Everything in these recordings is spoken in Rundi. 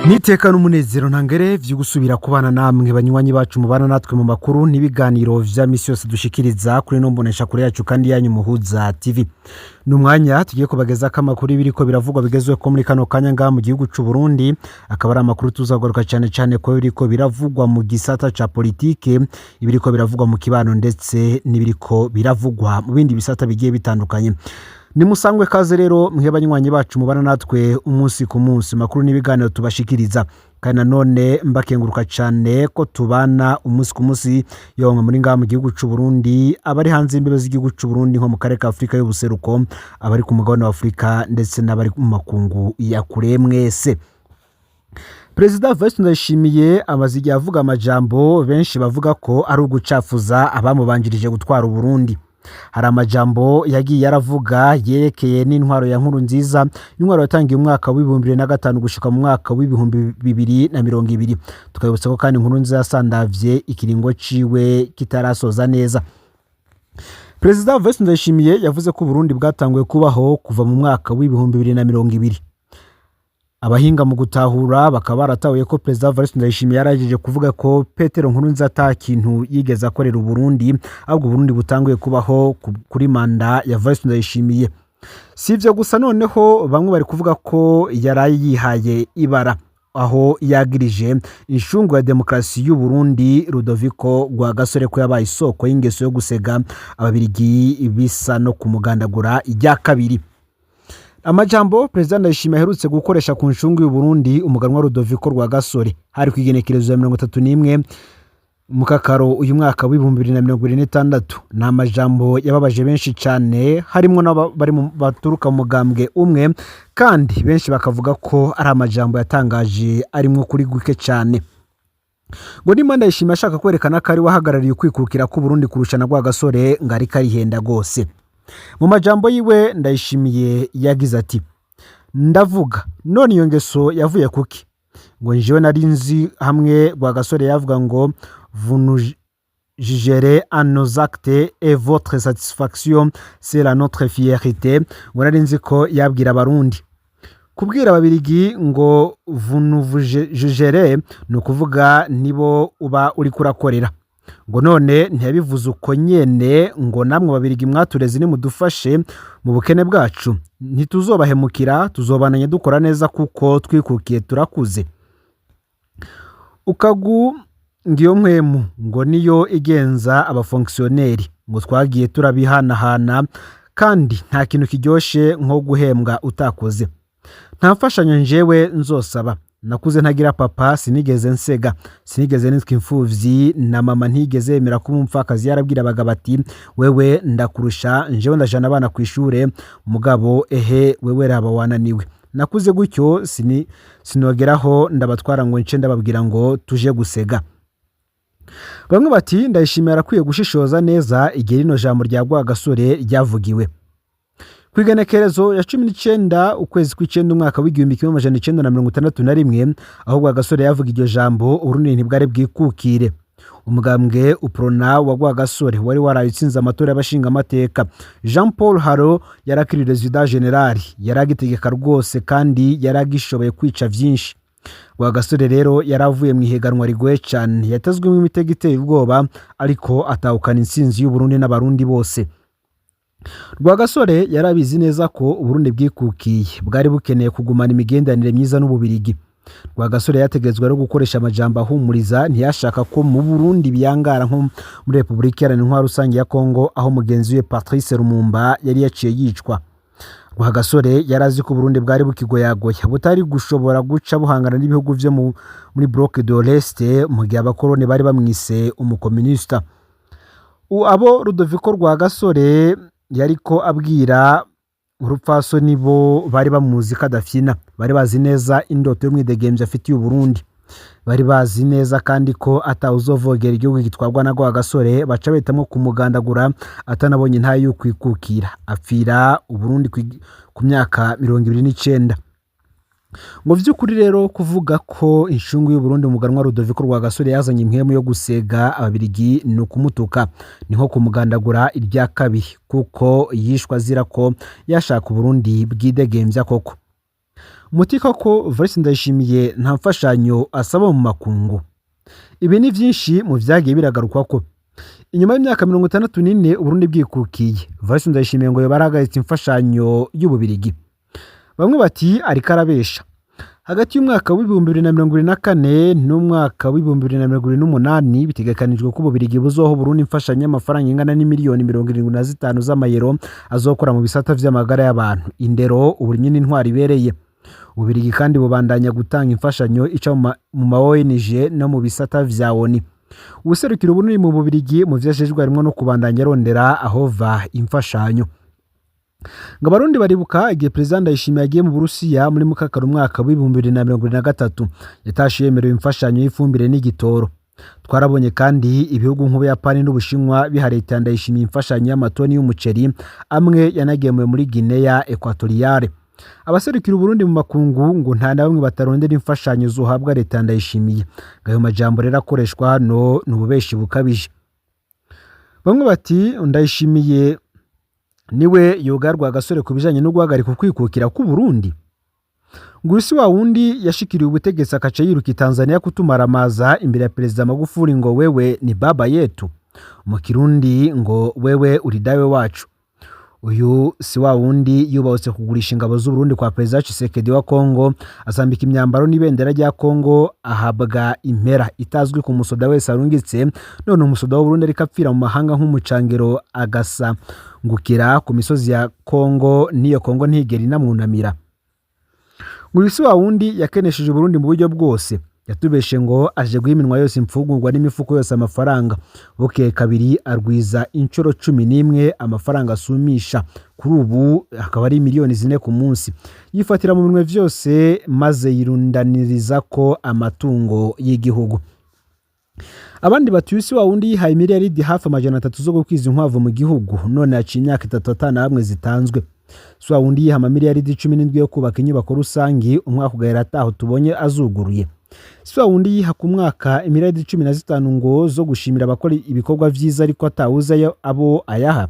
Niteka n'umunezero ntangere vyo gusubira kubana namwe, banywanyi bacu mubana natwe mu makuru n'ibiganiro vya misi yose dushikiriza kuri no mbonesha kure yacu kandi yanyu Muhuza TV. Ni umwanya tugiye kubagezako amakuru biriko biravugwa bigezweho muri kano kanya ngaha mu gihugu c'u Burundi. Akaba ari amakuru tuzagaruka cyane cyane ko biriko biravugwa mu gisata ca politike, ibiriko biravugwa mu kibano, ndetse n'ibiriko biravugwa mu bindi bisata bigiye bitandukanye. Ni musangwe kaze rero mwe banywanyi bacu mubana natwe umunsi ku munsi, makuru n'ibiganiro tubashikiriza. Kandi nanone mbakenguruka cyane ko tubana umunsi ku munsi, yonwe muri ngaha mu gihugu c'u Burundi, abari hanze y'imbibe z'igihugu c'u Burundi nko mu karere ka Afurika y'ubuseruko, abari ku mugabane wa Afurika, ndetse n'abari mu makungu ya kure mwese. Perezida Evariste Ndayishimiye amaze igihe avuga amajambo benshi bavuga ko ari ugucafuza abamubanjirije gutwara Uburundi. Hari amajambo yagiye aravuga yerekeye n'intwaro ya Nkurunziza, intwaro yatangiye umwaka wa 2005 gushika mu mwaka wa 2020. Tukabibutsa ko kandi Nkurunziza yasandavye ikiringo ciwe kitarasoza neza. Perezida Evariste Ndayishimiye yavuze ko Uburundi bwatanguye kubaho kuva mu mwaka wa 2020. Abahinga mu gutahura bakaba baratahuye ko Perezida Evariste Ndayishimiye yaragejeje kuvuga ko Petero Nkurunziza ata kintu yigeze akorera Uburundi, ahubwo Uburundi butanguye kubaho kuri manda ya Evariste Ndayishimiye. Si ivyo gusa, noneho bamwe bari kuvuga ko yaraye yihaye ibara aho yagirije inshungu ya demokarasi y'u Burundi Rudoviko Rwagasore ko yabaye isoko y'ingeso yo gusega Ababirigi, bisa no kumugandagura ijya kabiri. Amajambo Perezida Ndayishimiye aherutse gukoresha ku nshungu y'u Burundi umuganwa Rudoviko Rwagasore hari ku igenekerezo ya 31 Mukakaro uyu mwaka wa 2026, ni amajambo yababaje benshi cyane, harimo n'abari baturuka mu mugambwe umwe, kandi benshi bakavuga ko ari amajambo yatangaje arimwo kuri guke cyane. Ngo nimba Ndayishimiye ashaka kwerekana ko ari we ahagarariye ukwikukira k'Uburundi kurusha na Rwagasore, ngo ariko arihenda rwose. Mu majambo yiwe, Ndayishimiye yagize ati: "Ndavuga none iyo ngeso yavuye kuki? Ngo njewe nari nzi hamwe Rwagasore yavuga ngo vous nous jugerez à nos actes et votre satisfaction c'est la notre fierté. Ngo nari nzi ko yabwira Abarundi. Kubwira Ababirigi ngo vous nous jugerez, ni ukuvuga nibo uba uriko urakorera. Ngo none ntiyabivuze uko nyene ngo namwe Babirigi mwatureze, nimudufashe mu bukene bwacu, ntituzobahemukira, tuzobananye dukora neza kuko twikukiye, turakuze." Ukagu ngiyo mpwemu ngo niyo igenza abafonkisiyoneri, ngo twagiye turabihanahana, kandi nta kintu kiryoshe nko guhembwa utakoze. Nta mfashanyo njewe nzosaba. Nakuze ntagira papa, sinigeze nsega, sinigeze nitwa imfuvyi, na mama ntigeze yemera kuba umupfakazi. Yarabwira abagabo ati: wewe ndakurusha, njewe ndajana abana ku ishure, mugabo ehe wewe raba wananiwe. Nakuze gutyo, sinogeraho ndabatwara ngo nce ndababwira ngo tuje gusega." Bamwe bati Ndayishimiye arakwiye gushishoza neza igihe rino jambo rya Rwagasore ryavugiwe. Ku igenekerezo ya 19 ukwezi kw'icenda umwaka wa 1961, aho Rwagasore yavuga iryo jambo, Uburundi ntibwari bwikukire. Umugambwe Uprona wa Rwagasore wari waraye utsinze amatora y'abashingamateka. Jean Paul Haro yarakiri président général, yaragitegeka rwose kandi yaragishoboye kwica vyinshi. Rwagasore rero yaravuye mu ihiganwa rigoye cyane, yatezwemo imitego iteye ubwoba, ariko atahukana intsinzi y'Uburundi n'Abarundi bose. Rwagasore yarabizi neza ko Uburundi bwikukiye, bwari bukeneye kugumana imigenderanire myiza n'Ububirigi. Rwagasore yategetswe no gukoresha amajambo ahumuriza, ntiyashaka ko mu Burundi biyangara nko muri Repubulika Iharanira Intwaro Rusange ya Kongo, aho mugenzi we Patrice Lumumba yari yaciye yicwa. Rwagasore yari azi ko Uburundi bwari bukigoyagoya, butari gushobora guca buhangana n'ibihugu vyo muri bloc de l'Est mu gihe abakoroni bari bamwise umukomunista. Abo Rudoviko Rwagasore yariko abwira urupfasoni bo bari bamuzi ko adafyina, bari bazi neza indoto y'umwidegemvyo afitiye Uburundi, bari bazi neza kandi ko atawuzovogera igihugu gitwarwa na Rwagasore. Baca bahitamwo kumugandagura atanabonye ntayo y'ukwikukira, apfira Uburundi ku myaka 29. Ngo vy'ukuri rero kuvuga ko inshungu y'Uburundi umuganwa Rudoviko Rwagasore yazanye impwemu yo gusega Ababirigi ni ukumutuka, ni nko kumugandagura irya kabiri, kuko yishwe azira ko yashaka Uburundi bwidegemvya koko. Muti koko Evariste Ndayishimiye nta mfashanyo asaba mu makungu? Ibi ni vyinshi mu vyagiye biragarukwako. Inyuma y'imyaka 64 Uburundi bwikukiye, Evariste Ndayishimiye ngo yoba yarahagaritse imfashanyo y'Ububirigi. Bamwe bati ariko arabesha. Hagati y'umwaka w'2024 n'umwaka w'2028 bitegekanijwe ko Ububirigi buzoha Uburundi imfashanyo y'amafaranga ingana n'imiliyoni 75 z'amayero azokora mu bisata vy'amagara y'abantu, indero, uburimyi n'intwaro ibereye. Ububirigi kandi bubandanya gutanga imfashanyo ica mu ma ONG no mu bisata vya ONU. Uwuserukira Uburundi mu Bubirigi mu vyo ajejwe harimwo no kubandanya arondera ahova imfashanyo. Ngo Abarundi baribuka igihe Perezida Ndayishimiye yagiye mu Burusiya muri Mukakaro umwaka w'2023, yatashe yemerewe imfashanyo y'ifumbire n'igitoro. Twarabonye kandi ibihugu nk'Ubuyapani n'Ubushinwa biha leta ya Ndayishimiye imfashanyo y'amatoni y'umuceri, amwe yanagemuwe muri Guinea Equatoriale. Abaserukira Uburundi mu makungu ngo nta na bamwe batarondera imfashanyo zohabwa leta ya Ndayishimiye. Ngo ayo majambo rero akoreshwa hano ni ububeshi bukabije. Bamwe bati Ndayishimiye niwe yogarwa agasore ku bijanye no guhagarika ukwikukira k'Uburundi. Ngo uyu si wa wundi yashikiriye ubutegetsi akaca yiruka i Tanzania kutumaramaza imbere ya Perezida Magufuli ngo wewe ni baba yetu, mu Kirundi ngo wewe uri dawe wacu. Uyu si wa wundi yubahutse kugurisha ingabo z'Uburundi kwa Perezida Tshisekedi wa Kongo, azambika imyambaro n'ibendera rya Kongo, ahabwa impera itazwi ku musoda wese arungitse. None umusoda w'Uburundi ariko apfira mu mahanga nk'umucangero, agasa ngukira ku misozi ya Kongo, n'iyo Kongo ntigera inamwunamira. Ngo uyu si wa wundi yakenesheje Uburundi mu buryo bwose, yatubeshe ngo aje guha iminwa yose imfungurwa n'imifuko yose amafaranga, bukeye kabiri arwiza inshuro 11 amafaranga asumisha, kuri ubu akaba ari miliyoni 4 ku munsi. Yifatira mu minwe vyose maze yirundaniriza ko amatungo y'igihugu. Abandi bati uyu si wa wundi yihaye miliyaridi hafi 300 zo gukwiza inkwavu mu gihugu, none haciye imyaka 3 atana hamwe zitanzwe. Si wa wundi yiha amamiliyaridi 17 yo kubaka inyubako rusangi, umwaka ugahera ataho tubonye azuguruye. Si wa wundi yiha ku mwaka imiliyaridi 15 ngo zo gushimira abakora ibikorwa vyiza, ariko atawuzi abo ayaha.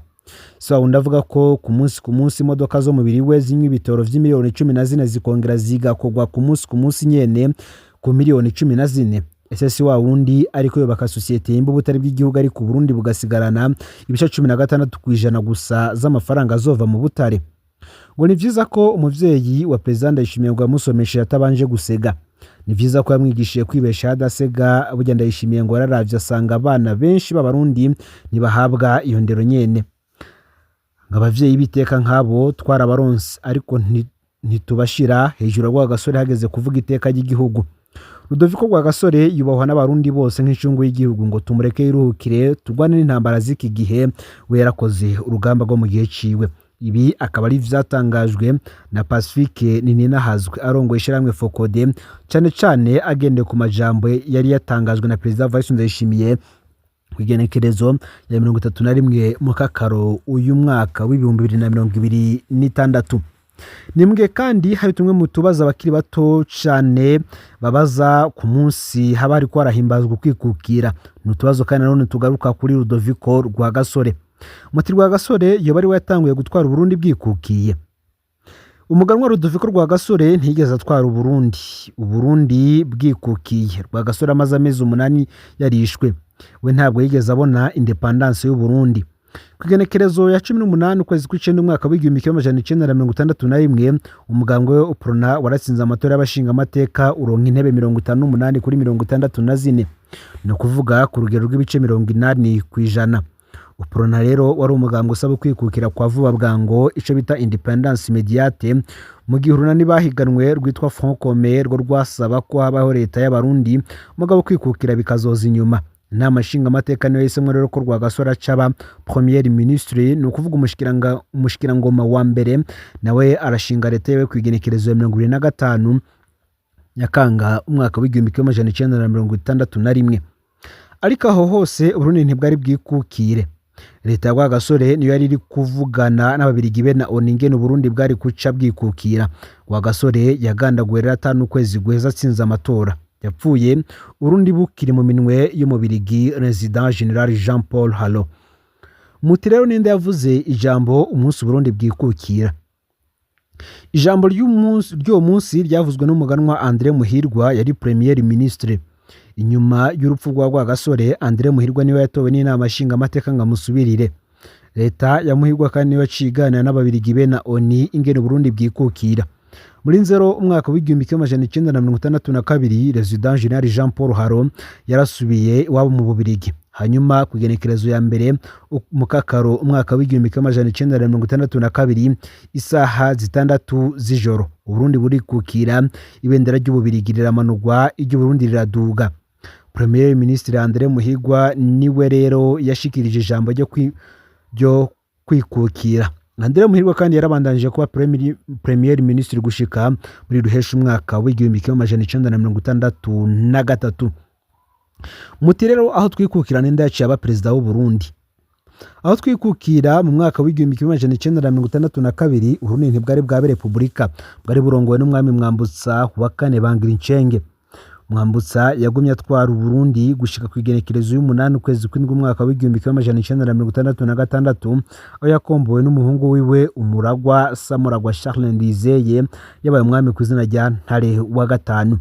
Si wa wundi avuga ko ku munsi ku munsi imodoka zo mubiri we zinywa ibitoro vy'imiliyoni 14, zikongera zigakogwa ku munsi ku munsi nyene ku miliyoni 14. Ese si wa wundi ariko yubaka sosiyete yimba ubutare bw'igihugu, ariko Uburundi bugasigarana ibice 16% gusa z'amafaranga azova mu butare? Ngo ni vyiza ko umuvyeyi wa Perezida Ndayishimiye ngo yamusomesheje atabanje gusega. Ni vyiza ko yamwigishije kwibesha adasega. Burya Ndayishimiye ngo yararavye asanga abana benshi b'Abarundi ntibahabwa iyo ndero nyene. Ngo abavyeyi b'iteka nk'abo twarabaronse, ariko ntitubashira hejuru. Rwagasore hageze kuvuga iteka ry'igihugu, Rudoviko Rwagasore yubahwa n'Abarundi bose nk'incungu y'igihugu. Ngo tumureke yiruhukire, turwane n'intambara z'iki gihe, we yarakoze urugamba rwo mu gihe ciwe. Ibi akaba ari vyatangajwe na Pacifique Nininahazwe arongoye ishirahamwe Focode, cane cane agendeye ku majambo yari yatangajwe na Perezida Evariste Ndayishimiye ku igenekerezo ya 31 Mukakaro uyu mwaka w'2026. Nimbwe kandi hari tumwe mu tubazo abakiri bato cane babaza ku munsi haba hariko harahimbazwa ukwikukira. Ni utubazo kandi nanone tugaruka kuri Rudoviko Rwagasore. Muti Rwagasore yoba ari we yatanguye gutwara Uburundi bwikukiye? Umuganwa Rudoviko Rwagasore ntiyigeze atwara Uburundi bwikukiye. Rwagasore amaze amezi 8 yarishwe, we ntabwo yigeze abona indépendance y'Uburundi. Ku igenekerezo ya 18 ukwezi kw'icenda umwaka w'1961, umugambwe we Uprona waratsinze amatora y'abashingamateka, uronka intebe 58 kuri 64, ni ukuvuga ku rugero rw'ibice 80%. Uprona rero wari umugambwe usaba kwikukira kwa vuba bwango, ico bita indépendance immédiate, mu gihe urunani bahiganwe rwitwa Front Commun rwo rwasaba ko habaho leta y'Abarundi, mugabo kwikukira bikazoza inyuma. Inama nshingamateka niyo yahisemwo rero ko Rwagasore acaba premier ministre, ni ukuvuga umushikirangoma wa mbere, nawe arashinga leta yiwe ku igenekerezo ya 25 Nyakanga umwaka w'1961. Ariko aho hose Uburundi ntibwari bwikukire. Leta ya Rwagasore niyo yari iri kuvugana n'Ababirigi be na ONU ingene Uburundi bwari kuca bwikukira. Rwagasore yagandaguwe rero atanu ukwezi guheza atsinze amatora. Yapfuye Uburundi bukiri mu minwe y'Umubirigi Résident Général Jean Paul Hallot. Muti rero ninde yavuze ijambo umunsi Uburundi bwikukira? Ijambo ry'uwo munsi ryavuzwe n'umuganwa André Muhirwa, yari premier ministre. Inyuma y'urupfu rwa Rwagasore, André Muhirwa niwe yatowe n'inama nshingamateka ngo amusubirire. Leta ya Muhirwa kandi niwe yaciye iganira n'Ababirigi be na ONU ingene Burundi bwikukira. Muri Nzero umwaka w'1962, Résident Général Jean Paul Harroy yarasubiye iwabo mu Bubirigi. Hanyuma ku igenekerezo ya mbere Mukakaro umwaka w'1962, isaha 6 z'ijoro, Uburundi burikukira. Ibendera ry'Ububirigi riramanurwa, iry'Uburundi riraduga. Premier Ministre André Muhirwa niwe rero yashikirije ijambo ryo kwikukira. André Muhirwa kandi yarabandanije kuba Premier Ministre gushika muri Ruhesha umwaka w'1963. Muti rero aho twikukira ninde yaciye aba perezida w'u Burundi? Aho twikukira mu mwaka w'1962, Uburundi ntibwari bwabe repubulika, bwari burongowe n'umwami Mwambutsa wa kane Bangirincenge. Mwambutsa yagumye atwara Uburundi gushika ku igenekerezo y'umunani ukwezi kw'indwi umwaka w'1966, aho yakombowe n'umuhungu wiwe umuragwa Samuragwa Charles Ndizeye, yabaye umwami ku izina rya Ntare wa gatanu.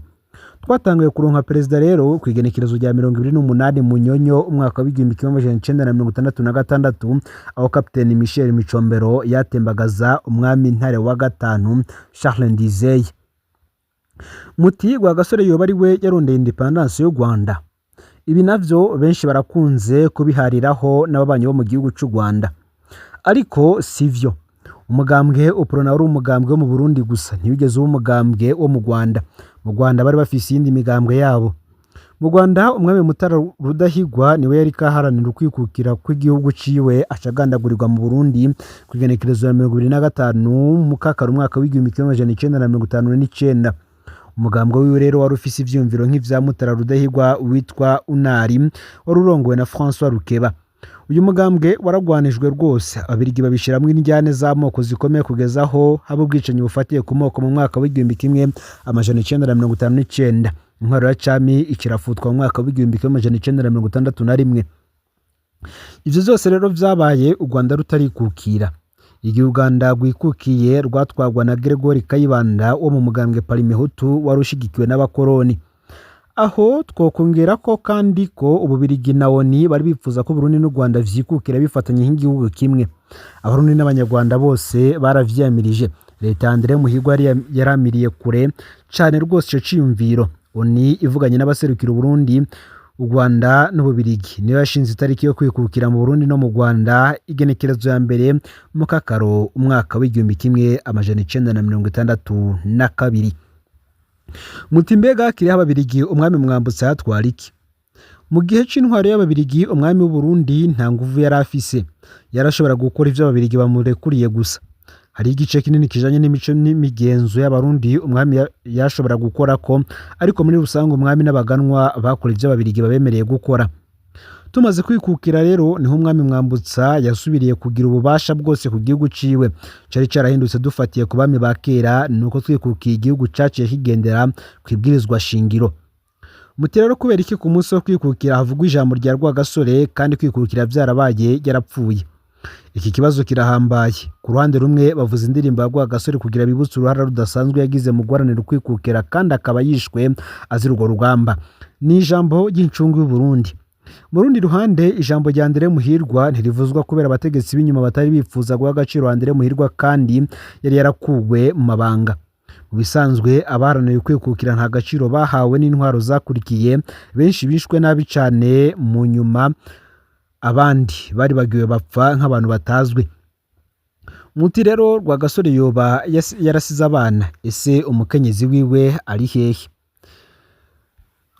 Twatanguye kuronka perezida rero ku igenekerezo rya 28 Munyonyo umwaka w'1966, aho kapiteni Michel Micombero yatembagaza umwami Ntare wa gatanu Charles Ndizeye. Muti Rwagasore yoba ari we yarondeye indépendance y'u Rwanda? Ibi navyo benshi barakunze kubihariraho n'ababanyi bo mu gihugu c'u Rwanda, ariko sivyo. Umugambwe Uprona wari umugambwe wo mu Burundi gusa, ntiwigeze uba umugambwe wo mu Rwanda. Mu Rwanda bari bafise iyindi migambwe yabo. Mu Rwanda umwami Mutara Rudahigwa niwe yariko aharanira ukwikukira kw'igihugu ciwe, aca agandagurirwa mu Burundi ku igenekerezo ya 25 Mukakaro umwaka w'1959. Umugambwe wiwe rero wari ufise ivyiyumviro nk'ivya Mutara Rudahigwa, witwa Unari, wari urongowe na François Rukeba. Uyu mugambwe waragwanijwe rwose, Ababirigi babishiramwo indyane z'amoko zikomeye kugeza aho haba ubwicanyi bufatiye ku moko mu mwaka w'1959. Intwaro ya cami ikirafutwa mu mwaka w'1961. Ivyo vyose rero vyabaye u Rwanda rutarikukira. Igihe u Rwanda rwikukiye rwatwarwa na Gregoire Kayibanda wo mu mugambwe Parmehutu, wari ushigikiwe n'abakoroni. Aho twokongera ko kandi ko Ububirigi na ONU bari bifuza ko Burundi n'u Rwanda vyikukira bifatanye nk'igihugu kimwe. Abarundi n'Abanyarwanda bose baravyiyamirije. Leta ya André Muhirwa yari yaramiriye kure cane rwose ico ciyumviro. ONU ivuganye n'abaserukira Uburundi, u Rwanda n'Ububirigi niyo yashinze itariki yo kwikukira mu Burundi no mu Rwanda, igenekerezo ya mbere Mukakaro umwaka w'1962. Muti mbega kiriho Ababirigi, umwami Mwambutsa yatwara iki? Mu gihe c'intwaro y'Ababirigi, umwami w'Uburundi nta nguvu yari afise, yarashobora gukora ivyo Ababirigi bamurekuriye gusa. Hari igice kinini kijanye n'imico n'imigenzo y'Abarundi umwami yashobora gukorako, ariko muri rusange umwami n'abaganwa bakora ivyo Ababirigi babemereye gukora. Tumaze kwikukira rero niho umwami Mwambutsa yasubiriye kugira ububasha bwose ku gihugu ciwe cari carahindutse. Dufatiye ku bami ba kera, nuko twikukiye igihugu caciye kigendera kw'ibwirizwa shingiro. Muti rero kubera iki ku munsi wo kwikukira havugwa ijambo rya Rwagasore kandi kwikukira vyarabaye yarapfuye? Iki kibazo kirahambaye. Ku ruhande rumwe bavuza indirimbo ya Rwagasore kugira bibutse uruhara rudasanzwe yagize mu guharanira ukwikukira, kandi akaba yishwe azira urwo rugamba. Ni ijambo ry'incungu y'Uburundi. Mu rundi ruhande, ijambo rya André Muhirwa ntirivuzwa kubera abategetsi b'inyuma batari bifuza guha agaciro André Muhirwa, kandi yari yarakuwe mu mabanga. Mu bisanzwe abaharaniye ukwikukira nta gaciro bahawe n'intwaro zakurikiye. Benshi bishwe nabi cane mu nyuma, abandi bari bagiwe bapfa nk'abantu batazwi. Muti rero Rwagasore yoba yarasize abana? Ese umukenyezi wiwe ari hehe?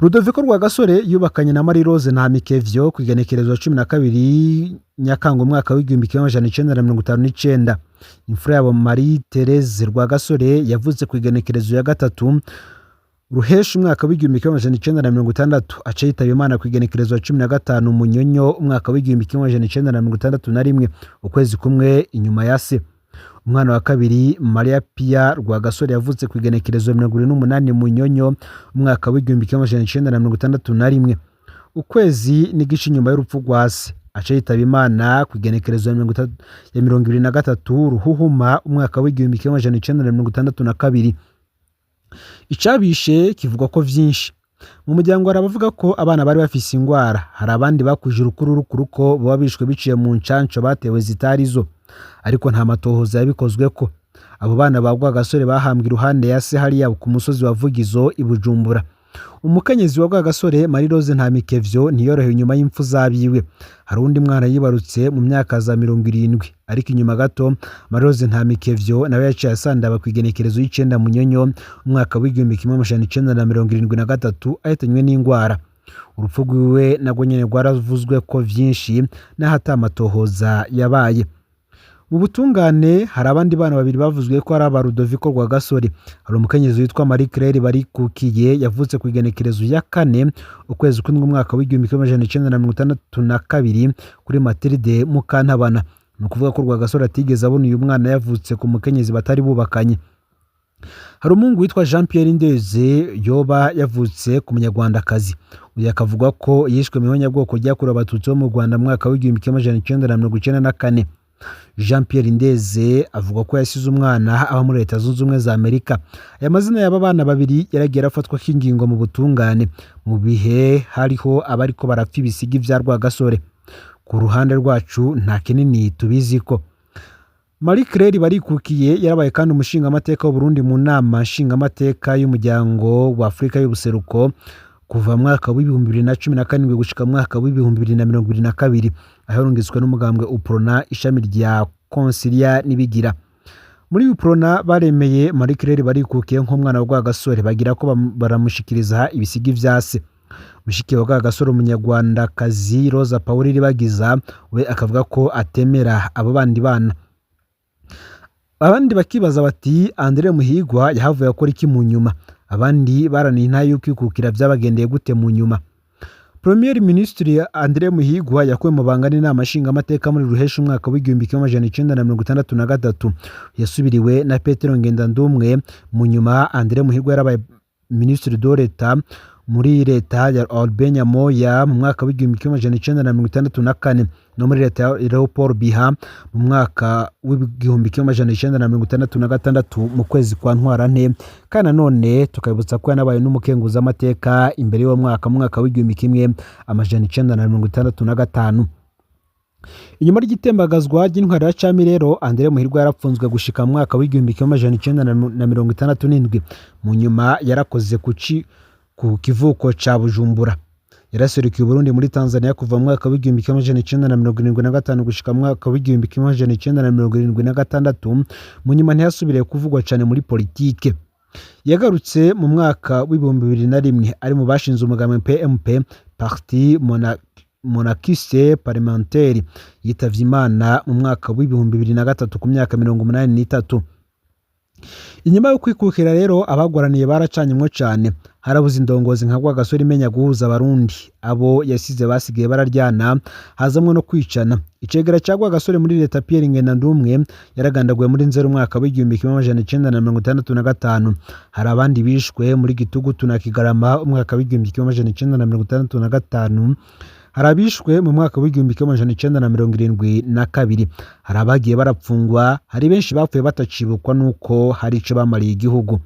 Rudoviko Rwagasore yubakanye na Marie Rose Ntamikevyo ku igenekerezo 12 Nyakanga umwaka w'1959. Imfura yabo Marie Therese Rwagasore yavutse ku igenekerezo ya gatatu Ruhesha umwaka w'1960, aca yitaba Imana ku igenekerezo ya 15 Munyonyo umwaka w'1961, ukwezi kumwe inyuma ya se. Umwana wa kabiri Maria Pia Rwagasore yavutse ku igenekerezo 28 Munyonyo umwaka w'1961, ukwezi n'igice inyuma y'urupfu rwa se. Aca yitaba Imana ku igenekerezo ya 23 Ruhuhuma umwaka w'1962. Icabishe kivugwa ko vyinshi. Mu muryango hari abavuga ko abana bari bafise ingwara, hari abandi bakuje urukururukuru ko boba bishwe biciye mu ncanco batewe zitarizo, ariko nta matohoza yabikozweko. Abo bana ba Rwagasore bahambwe iruhande ya se hariya ku musozi wa Vugizo i Bujumbura. Umukenyezi wa Rwagasore, Marie Rose Ntamikevyo, ntiyorohewe inyuma y'impfu z'abiwe. Hari uwundi mwana yibarutse mu myaka za 70, ariko inyuma gato Marie Rose Ntamikevyo nawe yaciye asandaba ku igenekerezo y'9 Munyonyo umwaka w'1973, ahitanywe n'ingwara. Urupfu rwiwe narwo nyene rwaravuzwe ko vyinshi n'aho ata matohoza yabaye. Mu butungane hari abandi bana babiri bavuzwe ko ari aba Rudoviko Rwagasore. Hari umukenyezi witwa Marie Claire Barikukiye, yavutse ku igenekerezo ya 4 ukwezi kw'indwi umwaka w'1962 kuri Matilde Mukantabana. Ni ukuvuga ko Rwagasore atigeze abona uyu mwana yavutse ku mukenyezi batari bubakanye. Hari umuhungu witwa Jean Pierre Ndeze yoba yavutse ku munyarwandakazi. Uyu akavuga ko yishwe mu ihonyabwoko ryakorewe Abatutsi bo mu Rwanda mu mwaka w'1994. Jean Pierre Ndeze avuga ko yasize umwana aba muri Leta Zunze Ubumwe za Amerika. Aya mazina y'aba bana babiri yaragiye arafatwa k'ingingo mu butungane mu bihe hariho abariko barapfa ibisigi vya Rwagasore. Ku ruhande rwacu nta kinini tubiziko. Marie Claire Barikukiye yarabaye kandi umushingamateka w'Uburundi mu nama nshingamateka y'umuryango wa Afurika y'ubuseruko kuva mu mwaka w'2017 gushika mu mwaka w'2022, aho yarungitswe n'umugambwe Uprona ishami rya Consilia Nibigira. Muri Uprona baremeye Marie Claire Barikukiye nk'umwana wa Rwagasore, bagira ko baramushikiriza ibisigi vya se. Mushiki wa Rwagasore, umunyarwandakazi Rosa Paul Iribagiza, we akavuga ko atemera abo bandi bana. Abandi bakibaza bati Andre Muhigwa yahavuye akora iki mu nyuma? Abandi baraniye intahe y'ukwikukira vyabagendeye gute mu nyuma? Premier Ministre Andre Muhigwa yakuwe mu banga n'inama nshingamateka muri Ruheshi umwaka w'1963. Yasubiriwe na Petero Ngendandumwe. Mu nyuma Andre Muhigwa yarabaye Ministre de l'Etat muri leta ya Albert Nyamoya mu mwaka w'1964 no muri leta ya Leopold Biha mu mwaka w'1966 mu kwezi kwa Ntwarante. Kandi nanone tukabibutsa ko yanabaye n'umukenguzamateka imbere y'uwo mwaka mu mwaka w'1965. Inyuma ry'itembagazwa ry'intwaro ya cami rero, Andre Muhirwa yarapfunzwe gushika mu mwaka w'1967. Mu nyuma yarakoze ku kivuko ca Bujumbura. Yaraserukiye Uburundi muri Tanzania kuva mu mwaka w'1975 gushika mu mwaka w'1976. Mu nyuma ntiyasubiriye kuvugwa cane muri politike. Yagarutse mu mwaka w'2001 ari mu bashinze umugambi PMP, Parti Monarchiste Parlementaire. Yitavye Imana mu mwaka w'2003 ku myaka 83. Inyuma yo kwikukira rero, abagwaraniye baracanyemwo cane. Harabuze indongozi nka Rwagasore imenya guhuza Abarundi. Abo yasize basigaye bararyana, hazamwo no kwicana. Icegera ca Rwagasore muri leta, Pierre Ngendandumwe, yaragandaguwe muri Nzero umwaka w'1965. Hari abandi bishwe muri Gitugutu na Kigarama umwaka w'1965. Hari abishwe mu mwaka w'1972. Hari abagiye barapfungwa, hari benshi bapfuye batacibukwa nuko hari ico bamariye igihugu.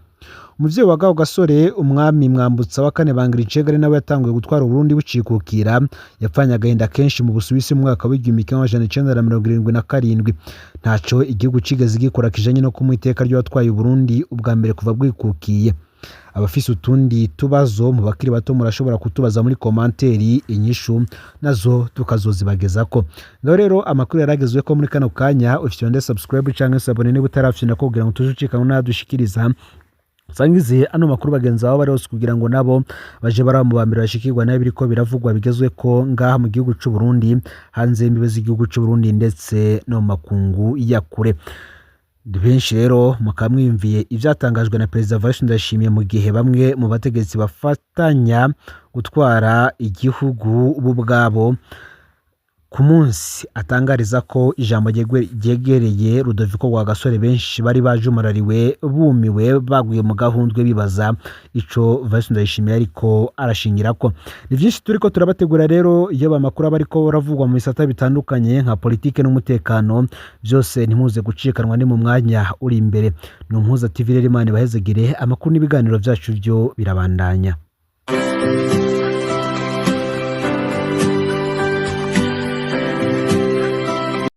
Umuvyeyi wa Rwagasore, umwami Mwambutsa wa kane Bangiricenge, ari nawe yatanguye gutwara Uburundi bucikukira, yapfanye agahinda kenshi mu Busuwisi mu mwaka w'1977. Ntaco igihugu cigeze gikora kijanye no kumuha iteka ry'uwatwaye Uburundi ubwa mbere kuva bwikukiye. Abafise utundi tubazo mu bakiri bato murashobora kutubaza muri commentaire, inyishu nazo tukazozibagezako. Ngaho rero amakuru yaragezweko muri kano kanya. Ufite subscribe canke s'abonner niba utarafyonda kugira ngo tuje ucikanwe n'ayadushikiriza. Sangize ano makuru bagenzi babo bari hose kugira ngo nabo baje baraba mu bambere bashikirwa nayo biriko biravugwa bigezweko ngaha mu gihugu c'u Burundi, hanze y'imbibe z'igihugu c'u Burundi ndetse no mu makungu ya kure. Benshi rero mukaba mwiyumviye ivyatangajwe na Perezida Evariste Ndayishimiye, mu gihe bamwe mu bategetsi bafatanya gutwara igihugu bo ubwabo Ku munsi atangariza ko ijambo ryegereye Rudoviko Rwagasore, benshi bari bajumarariwe, bumiwe, baguye mu gahundwe, bibaza ico Evariste Ndayishimiye ariko arashingirako. Ni vyinshi turiko turabategura rero. Iyo amakuru aba ariko aravugwa mu bisata bitandukanye nka politike n'umutekano, byose ntimuze gucikanwa, ni mu mwanya uri imbere. Ni Umuhuza TV rero. Imana ibahezegere. Amakuru n'ibiganiro vyacu byo birabandanya.